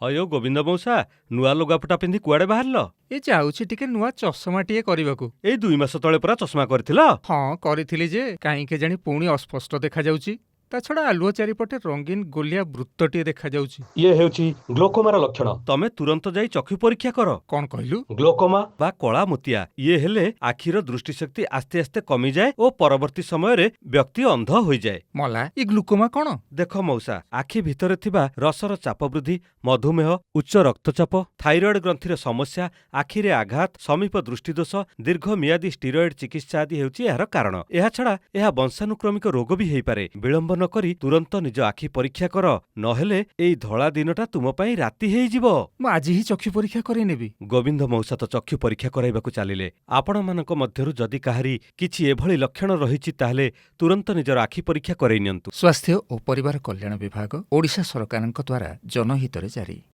ହଇଓ ଗୋବିନ୍ଦ ମଉସା, ନୂଆ ଲୁଗାପଟା ପିନ୍ଧି କୁଆଡ଼େ ବାହାରିଲ? ଏ ଯାଉଛି ଟିକେ ନୂଆ ଚଷମାଟିଏ କରିବାକୁ। ଏଇ 2 ମାସ ତଳେ ପରା ଚଷମା କରିଥିଲ? ହଁ, କରିଥିଲି ଯେ, କାହିଁ କେଜାଣି ପୁଣି ଅସ୍ପଷ୍ଟ ଦେଖାଯାଉଛି। ତା ଛଡ଼ା ଆଲୁଅ ଚାରିପଟେ ରଙ୍ଗୀନ ଗୋଲିଆ ବୃତ୍ତଟିଏ ଦେଖାଯାଉଛି। ଇଏ ହେଉଛି ଗ୍ଲୋକୋମାର ଲକ୍ଷଣ। ତମେ ତୁରନ୍ତ ଯାଇ ଚକ୍ଷୁ ପରୀକ୍ଷା କର। କ'ଣ କହିଲୁ? ଗ୍ଲୋକୋମା ବା କଳା ମୋତିଆ। ଇଏ ହେଲେ ଆଖିର ଦୃଷ୍ଟିଶକ୍ତି ଆସ୍ତେ ଆସ୍ତେ କମିଯାଏ ଓ ପରବର୍ତ୍ତୀ ସମୟରେ ବ୍ୟକ୍ତି ଅନ୍ଧ ହୋଇଯାଏ। ମଲା, ଏ ଗ୍ଲୁକୋମା କ'ଣ? ଦେଖ ମଉସା, ଆଖି ଭିତରେ ଥିବା ରସର ଚାପ ବୃଦ୍ଧି, ମଧୁମେହ, ଉଚ୍ଚ ରକ୍ତଚାପ, ଥାଇରଏଡ୍ ଗ୍ରନ୍ଥିର ସମସ୍ୟା, ଆଖିରେ ଆଘାତ, ସମୀପ ଦୃଷ୍ଟିଦୋଷ, ଦୀର୍ଘମିଆଦୀ ଷ୍ଟିରଏଡ୍ ଚିକିତ୍ସା ଆଦି ହେଉଛି ଏହାର କାରଣ। ଏହାଛଡ଼ା ଏହା ବଂଶାନୁକ୍ରମିକ ରୋଗ ବି ହେଇପାରେ। ବିଳମ୍ବ ନ କରି ତୁରନ୍ତ ନିଜ ଆଖି ପରୀକ୍ଷା କର, ନହେଲେ ଏଇ ଧଳା ଦିନଟା ତୁମ ପାଇଁ ରାତି ହେଇଯିବ। ମୁଁ ଆଜି ହିଁ ଚକ୍ଷୁ ପରୀକ୍ଷା କରେଇନେବି। ଗୋବିନ୍ଦ ମଉସା ତ ଚକ୍ଷୁ ପରୀକ୍ଷା କରାଇବାକୁ ଚାଲିଲେ। ଆପଣମାନଙ୍କ ମଧ୍ୟରୁ ଯଦି କାହାରି କିଛି ଏଭଳି ଲକ୍ଷଣ ରହିଛି, ତାହେଲେ ତୁରନ୍ତ ନିଜର ଆଖି ପରୀକ୍ଷା କରେଇ ନିଅନ୍ତୁ। ସ୍ୱାସ୍ଥ୍ୟ ଓ ପରିବାର କଲ୍ୟାଣ ବିଭାଗ, ଓଡ଼ିଶା ସରକାରଙ୍କ ଦ୍ୱାରା ଜନହିତରେ ଜାରି।